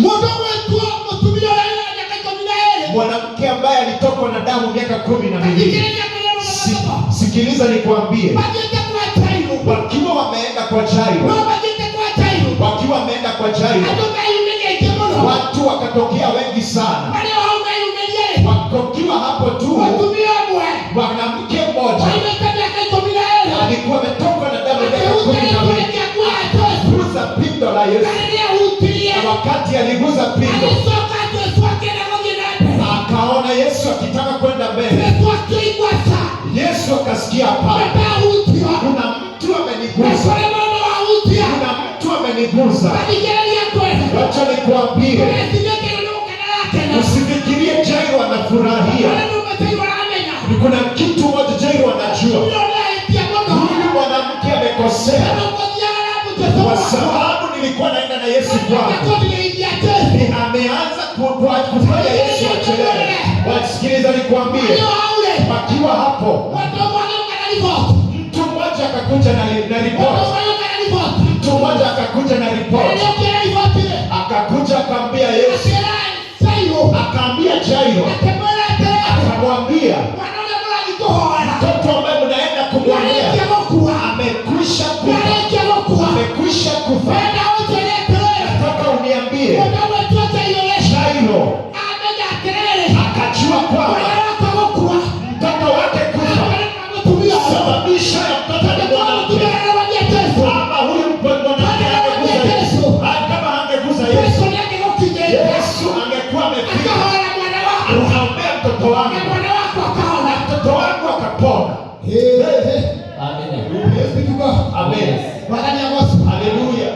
Mũndũ gwĩtwo mũtumia ũrĩa wĩna mĩaka 12. Mwanamke ambaye alitokwa na damu miaka 12. Thikĩrĩria kũrĩa Sikiliza nikwambie, mathiĩte kwa Jairo. Wakiwa wameenda kwa No Jairo, mathiĩte kwa Jairo. Wakiwa wameenda kwa Jairo, Andũ meyumĩria aingĩ mũno. Watu wakatokea wengi sana. Marĩ o hau meyumĩria rĩ, Wakiwa hapo tu, mũtumia ũmwe mwanamke mmoja waimĩte mĩaka 12 alikuwa ametokwa na damu miaka akĩhutia kumi na gĩtũrĩ mbili. kĩa nguo ya Jesũ. Gusa pindo la Na Yesu, rĩrĩa ahutirie, na wakati aligusa pindo, agĩcoka Jesũ akĩenda gũthiĩ na mbere. Akaona Yesu akitaka kwenda mbele. Jesũ akĩigua ca Yesu akasikia, hapana, nĩndahutio. Kuna mtu Na amenigusa, kũrĩ mũndũ wahutia. Kuna mtu amenigusa. Tathikĩrĩria ngwĩre. Wacha nikuambie, Ndũgecirie Jairo nĩ gũkena arakena. Usifikirie Jairo anafurahia. Kũrĩ mũndũ Jairo aramenya. Ni kuna kitu moja Jairo anajua, Ũyũ nĩahĩtia mũno. Huyu mwanamke amekosea, Tondũ ngũthiaga na Jesũ kwa gwakwa. Sababu nilikuwa naenda na Yesu kwangu. Nĩkũndigĩithia Jesũ. Ni ameanza kufanya Yesu achelewe. Wasikiliza nikwambie, Marĩ o hau rĩ, wakiwa hapo, mũndũ ũmwe agĩũka na riboti. Mtu mmoja akakuja na Mũndũ ripoti. ũmwe agĩũka na riboti. Mtu mmoja akakuja na ripoti, Rĩrĩa okire na riboti rĩ, akakuja akaambia Yesu, akĩra Jairo, akaambia Jairo, akĩmwĩra atĩrĩrĩ, akamwambia, mwana ũrĩa mũrathiĩ kũhoera mtoto ambaye mnaenda kumwombea nĩarĩkia gũkua. Amekwisha kufa, Nĩarĩkia gũkua. Amekwisha kufa. Enda ũnjĩre atĩrĩrĩ, Nataka uniambie, mũndũ ũgwĩtwo Jairo rĩ, Jairo amenya atĩrĩrĩ, akajua kwamba mwana wakwa gũkua mtoto wake kufa, akĩra na mũtumia ũyũ. Sababisho ya mtoto ni Tondũ mwanamke. mũtumia ararũgamia Jesũ. Kama huyu mwanamke angegusa Yesu, kama angegusa Yesu, Jesũ nĩangĩgũkinyĩte. Yesu angekuwa amefika Akahoera mwana wakwa. Akaombea mtoto Na wangu, mwana wakwa akahona. Mtoto wangu akapona. Amina. Praise be to God. Amen. Mwathani agocwo. Haleluya.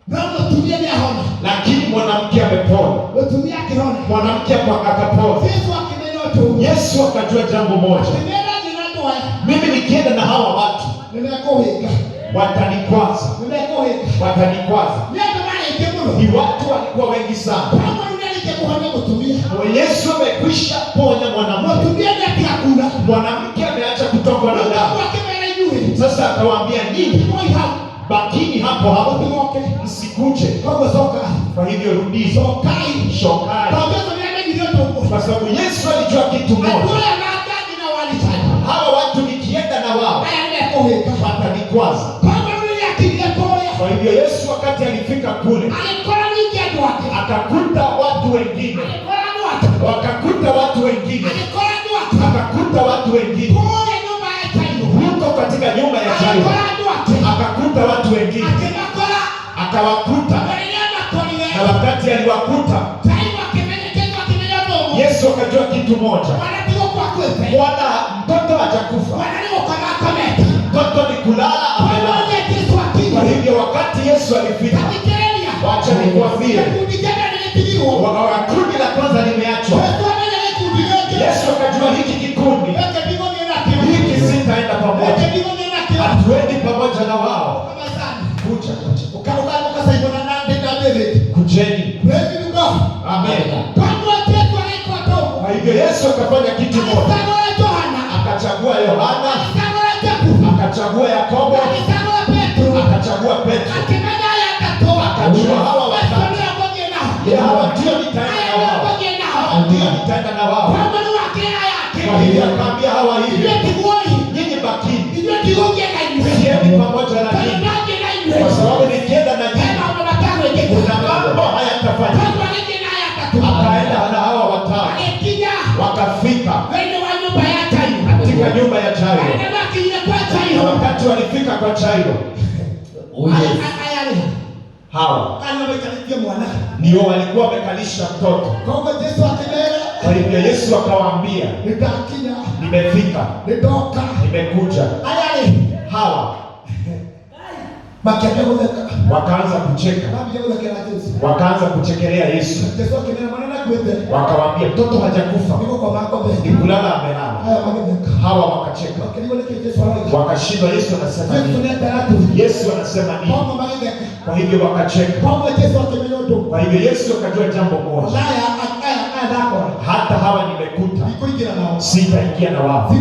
No mũtumia nĩahona. Lakini mwanamke amepona, Mũtumia akĩhona. Mwanamke akapona. Yesu akĩmenya ũndũ ũmwe. Yesu akajua jambo moja, Akĩmera thiĩ na andũ aya mimi nikienda na hawa watu nĩmekũhĩnga. Watanikwaza, Nĩmekũhĩnga. Watanikwaza. Nĩ andũ marĩ aingĩ mũno. Ni watu walikuwa wengi sana. Koguo rĩu nĩarĩkia kũhonia mũtumia. Yesu amekwisha ponya mwanamke, Mũtumia nĩatiga kuura. Mwanamke ameacha kutokwa na Koguo damu. akĩmera inyuĩ. Sasa akawaambia nyinyi, Tigwoi hau. Bakini hapo hapo, Mũtigoke. Msikuje. Koguo coka. Kwa hivyo rudini, Cokai. Shokai, Tondũ Jesũ nĩamenyire ũndũ ũmwe. Kwa sababu Yesu alijua kitu Andũ moja, aya mangĩathiĩ nao walicani. Hawa watu nikienda na wao Aya nĩmekũhĩnga. Watanikwaza. Koguo rĩu rĩrĩa akinyire kũrĩa. Kwa hivyo Yesu wakati alifika kule Agĩkora ningĩ andũ angĩ. Akakuta watu wengine, Agĩkora andũ angĩ. Wakakuta watu wengine, Agĩkora andũ angĩ. Akakuta watu wengine Kũrĩa nyũmba ya Jairo. Huko katika nyumba ya Jairo, Agĩkora andũ angĩ. Akakuta watu wengine, Akĩmakora. Akawakuta, Na rĩrĩa makorire. Na wakati aliwakuta, Jairo akĩmenya Jesũ akĩmenya ũndũ ũmwe. Yesu akajua kitu moja, Mwana ti gũkua akuĩte. Mwana mtoto hajakufa, Mwana nĩ gũkoma akomete. Mtoto ni kulala Koguo amelala. rĩrĩa Jesũ Kwa akinyire. hivyo wakati Yesu alifika, Tathikĩrĩria. Wacha nikwambie, Gĩkundi kĩa mbere nĩgĩtigirwo. Kundi la kwanza limeachwa. Jesũ amenya gĩkundi gĩkĩ. Yesu akajua hiki kikundi Gĩkĩ ndigũthiĩ nakĩo. Hiki sitaenda pamoja, Gĩkĩ ndigũthiĩ nakĩo. Hatuendi pamoja na wao. Kama sana. Kuja, kuja, Ũkaruga ũkacaimwo na Nandi na David. Kujeni. Praise be to God. Amen. Koguo Jesũ agĩka ũndũ ũmwe. Kwa hivyo Yesu akafanya kitu moja, Agĩcagũra Johana. Akachagua Yohana, Agĩcagũra Jakubu. Akachagua Yakobo, Agĩcagũra Petro. Akachagua Petro, Akĩmenya aya atatũ. Akajua hawa Acio watatu, nĩo ngũthiĩ nao. Ya hawa ndio nitaenda Aya na nĩo wao, ngũthiĩ nao. Hawa ndio nitaenda na wao. Koguo rĩu akĩra aya angĩ. Kwa hivyo akaambia hawa hivi, Inyuĩ tigwoi. Nyinyi bakini, Inyuĩ ndigũthiĩ na inyuĩ. Siendi pamoja na Tondũ nyinyi, ndathiĩ na inyuĩ. Kwa sababu nikienda na He nyinyi maũndũ matagwĩkĩka. Kuna mambo hayatafanyika. Koguo agĩthiĩ na aya atatũ. Akaenda na hawa watano, Agĩkinya wakafika thĩinĩ wa nyũmba ya Jairo. Katika nyumba ya Jairo. Arĩa makinyire kwa Na Jairo. wakati walifika kwa Jairo, Oh, yes. Aya rĩ, hawa arĩa maikarĩtie mwana. Ndio walikuwa wamekalisha mtoto. Koguo Jesũ akĩmera, Kwa hivyo Yesu akawaambia, nĩndakinya, nimefika, nĩndoka. Nimekuja. Aya rĩ, Hawa makĩambia gũtheka. Wakaanza kucheka, Mambia gũthekera Jesũ. Wakaanza kuchekelea Yesu, Jesũ akĩmera mwana ndakuĩte. Wakawaambia mtoto hajakufa, Nĩ gũkoma akomete. Ni kulala amelala. Aya magĩtheka. Hawa wakacheka, Makĩrigwo nĩkĩ Jesũ arauga. Wakashindwa. Yesu anasema Jesũ nini? nĩataratu. Yesu anasema nini? Koguo magĩtheka. Kwa hivyo wakacheka. Koguo Jesũ akĩmenya ũndũ ũmwe. Kwa hivyo Yesu akajua jambo moja, Aya aya aya ndakora. Hata hawa nimekuta, Ndikũingĩra nao. Sitaingia na wao.